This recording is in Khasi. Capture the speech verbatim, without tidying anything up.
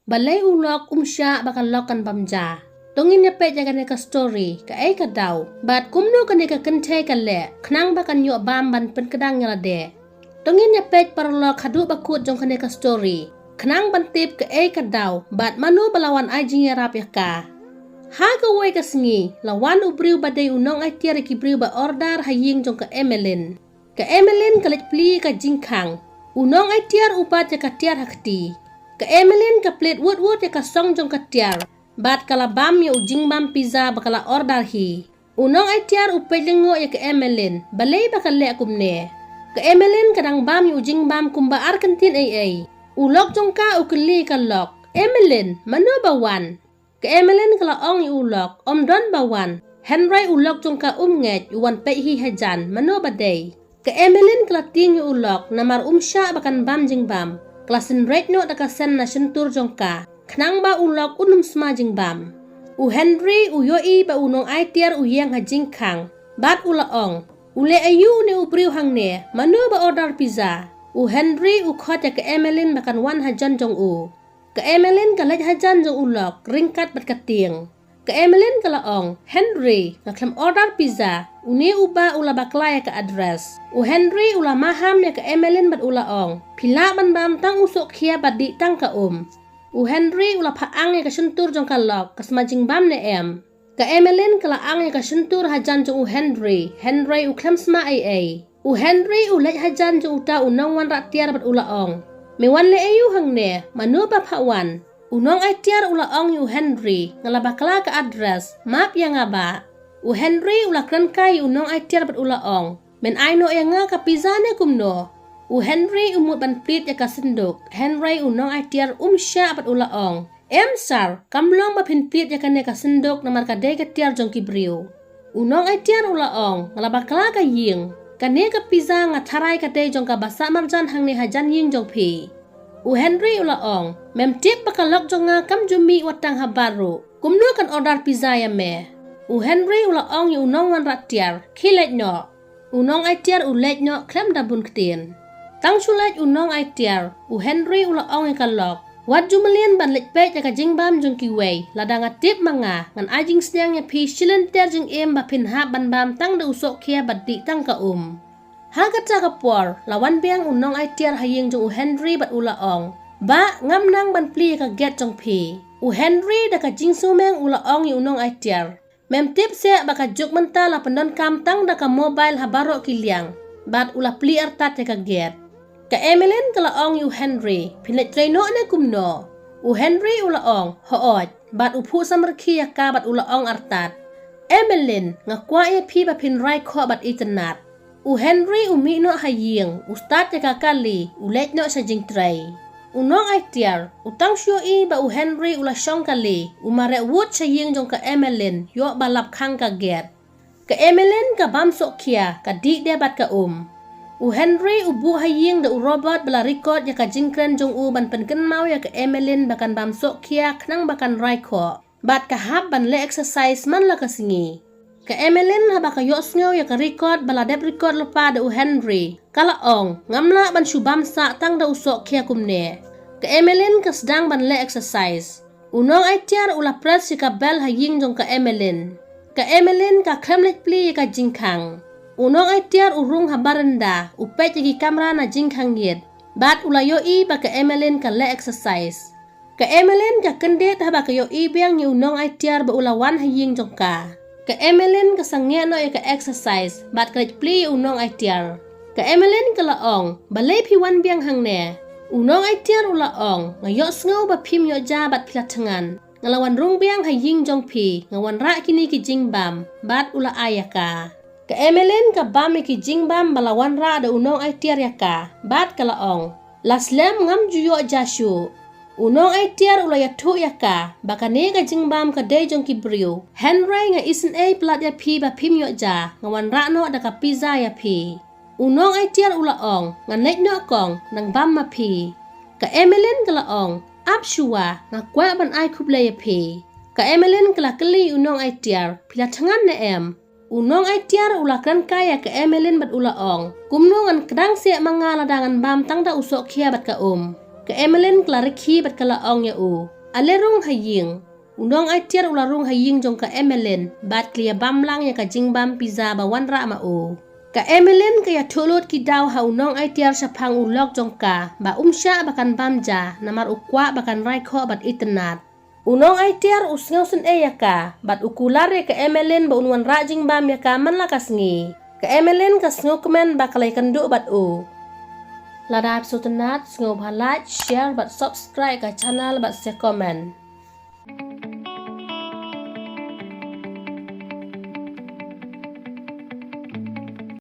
Balei u lok um shah ba ka lok kan bam ja? To ngin ïa peit ïa kane ka story, kaei ka daw, bad kumno kane ka kynthei ka leh khnang ba kan ïoh bam ban pynkdang ïa lade. To ngin ïa peit paralok haduh ba kut jong kane ka story khnang ban tip kaei ka daw bad mano ba la wan ai jingïarap ïa ka. Ha kawei ka sngi la wan u briew ba dei u nongaitiar ïa ki briew ba order ha ïing jong ka Emeline. Ka Emeline ka leit plie ïa ka jingkhang. U nongaitiar u bat ïa ka tiar ha kti. Ka Emeline ka plie wut wut ïa ka song jong ka tiar bad ka la bam ïa u jingbam pizza ba ka la order hi. U nongaitiar u peit lyngngoh ïa ka Emeline balei ba ka leh kumne. Ka Emeline ka dang bam ïa u jingbam kumba ar kyntien ei ei. U lok jong ka u kylli ïa ka lok, "Emeline, mano ba wan?" Ka Emeline ka la ong ïa u lok, "Ym don ba wan, hynrei u lok jong ka um ngeit, u wan peit hi hajan, mano ba dei." Ka Emeline ka la tieng ïa u lok namar um shah ba kan bam jingbam. Ka la synreit noh da ka sen na shyntur jong ka khnang ba u lok un ym sma jingbam. U Henry u ïohi ba u nongaitiar u ïeng ha jingkhang bad u la ong, "U leh aïu une u briew hangne, mano ba order pizza?" U Henry u khot ïa ka Emeline ba kan wan hajan jong u. Ka Emeline ka leit hajan jong u lok ryngkat bad ka tieng. Ka Emeline ka la ong, "Henry, nga khlem order pizza, une u bah u la bakla ïa ka address." U Henry u la maham ïa ka Emeline bad u la ong, "Phi lah ban bam tang u sohkhia bad dih tang ka um." U Henry u la phah ang ïa ka shyntur jong ka lok, ka sma jingbam ne em. Ka Emeline ka la ang ïa ka shyntur hajan jong u Henry, hynrei u khlem sma ei ei. U Henry u leit hajan jong uta u nongwanrah tiar bad u la ong, "Me wan leh aïu hangne, mano ba phah wan?" U nongaitiar u la ong ïa u Henry, "Nga la bakla ka address, map ïa nga bah." U Henry u la kren kai ïa u nongaitiar bad u la ong, "Men ai noh ïa nga ka pizza ne kumno?" U Henry u mut ban plied ïa ka synduk, hynrei u nongaitiar um shah bad u la ong, "Em sir, kam long ba phin plied ïa kane ka synduk namar ka dei ka tiar jong ki briew." U nongaitiar u la ong, "Nga la bakla ka ïing. Kane ka pizza nga tharai ka dei jong ka ba sah marjan hangne hajan ïing jong phi." U Henry u la ong, "Mem tip ba ka lok jong nga kam ju mih wat tang ha baroh. Kumno kan order pizza ïa me?" U Henry u la ong ïa u nongwanrah tiar, "Khie leit noh." U nongaitiar u leit noh khlem da bun ktien. Tang shu leit u nongaitiar, u Henry u la ong ïa ka lok, "Wat ju mlien ban leit peit ïa ka jingbam jong kiwei, lada nga tip ma nga ngan ai jingsneng ïa phi shi lynter jingim ba phin hap ban bam tang da u sohkhia bad dih tang ka um." Ha kata ka por la wan biang u nongaitiar ha ïing jong u Henry bad u la ong, "Bah, ngam nang ban plie ïa ka gate jong phi." U Henry da ka jingsngewmeng u la ong ïa u nongaitiar, "Mem tip seh ba ka juk mynta la pyndonkam tang da ka mobile ha baroh ki liang." Bad u la plie artat ïa ka gate. Ka Emeline ka la ong ïa u Henry, "Phin leit trei noh ne kumno?" U Henry u la ong, "Hooid." Bad u phuh samrkhie ïa ka bad u la ong artat, "Emeline, nga kwah ïa phi ba phin rai khoh bad itynnad." U Henry u mih noh ha ïing, u start ïa ka kali, u leit noh sha jingtrei. U nongaitiar u tang shu ïohi ba u Henry u la shong kali, u mareh wut sha ïing jong ka Emeline, ïoh ba lap khang ka gate. Ka Emeline ka bam sohkhia, ka dih de bad ka um. U Henry u buh ha ïing da u robot ba la record ïa ka jingkren jong u ban pynkynmaw ïa ka Emeline ba kan bam sohkhia khnang ba kan rai khoh bad ka hap ban leh exercise man la ka sngi. Ka Emeline haba ka ïohsngew ïa ka record ba la dep record lypa da u Henry, ka la ong, "Ngam lah ban shu bam sah tang da u sohkhia kumne." Ka Emeline ka sdang ban leh exercise. U nongaitiar u la press ïa ka bell ha ïing jong ka Emeline. Ka Emeline ka khlem leit plie ïa ka jingkhang. U nongaitiar u rung ha baranda, u peit ïa ki kamra na jingkhang ïit. Bad u la ïohi ba ka Emeline ka leh exercise. Ka Emeline ka kyndit haba ka ïohi biang ïa u nongaitiar ba u la wan ha ïing jong ka. Ka Emeline ka sangeh noh ïa ka exercise bad ka leit plie ïa u nongaitiar. Ka Emeline ka la ong, "Balei phi wan biang hangne?" U nongaitiar u la ong, "Nga ïohsngew ba phim ïoh ja bad phi la thngan. Nga la wan rung biang ha ïing jong phi, nga wanrah kine ki jingbam." Bad u la ai ïa ka. Ka Emeline ka bam ïa ki jingbam ba la wanrah da u nongaitiar ïa ka bad ka la ong, "La slem, ngam ju ïoh ja shuh." U nongaitiar u la ïathuh ïa ka ba kane ka jingbam ka dei jong ki briew. "Hynrei nga isynei palat ïa phi ba phim ïoh ja, nga wanrah noh da ka pizza ïa phi." U nongaitiar u la ong, "Ngan leit noh kong, nang bam ma phi." Ka Emeline ka la ong, "Ap shuwa, nga kwah ban ai khublei ïa phi." Ka Emeline ka la kylli u nongaitiar, "Phi la thngan ne em?" U nongaitiar u la kren kai ïa ka Emeline bad u la ong, "Kumno ngan kdang seh ma nga lada ngan bam tang da u sohkhia bad ka um?" Ka Emeline ka la rkhie bad ka la ong ïa u, Ale rung ha ïing. U nong ai tiar u la rung ha ïing jong ka Emelin bad ki la ïa bam lang ïa ka jingbam pizza ba wanrah ma u. Ka Emelin ka ïathuh lut ki daw ha u nong ai tiar shaphang u lok jong ka ba um shah ba kan bam ja namar u kwah ba kan rai khoh bad itynnad. U nong ai tiar u sngewsynei ïa ka bad u kular ïa ka Emelin ba un wanrah jingbam ïa ka man la ka sngi. Ka Emelin ka sngewkmen ba ka la ïakynduh bad u. Lada phi sngewtynnad, sngewbha like, share bad subscribe ka channel bad sa comment.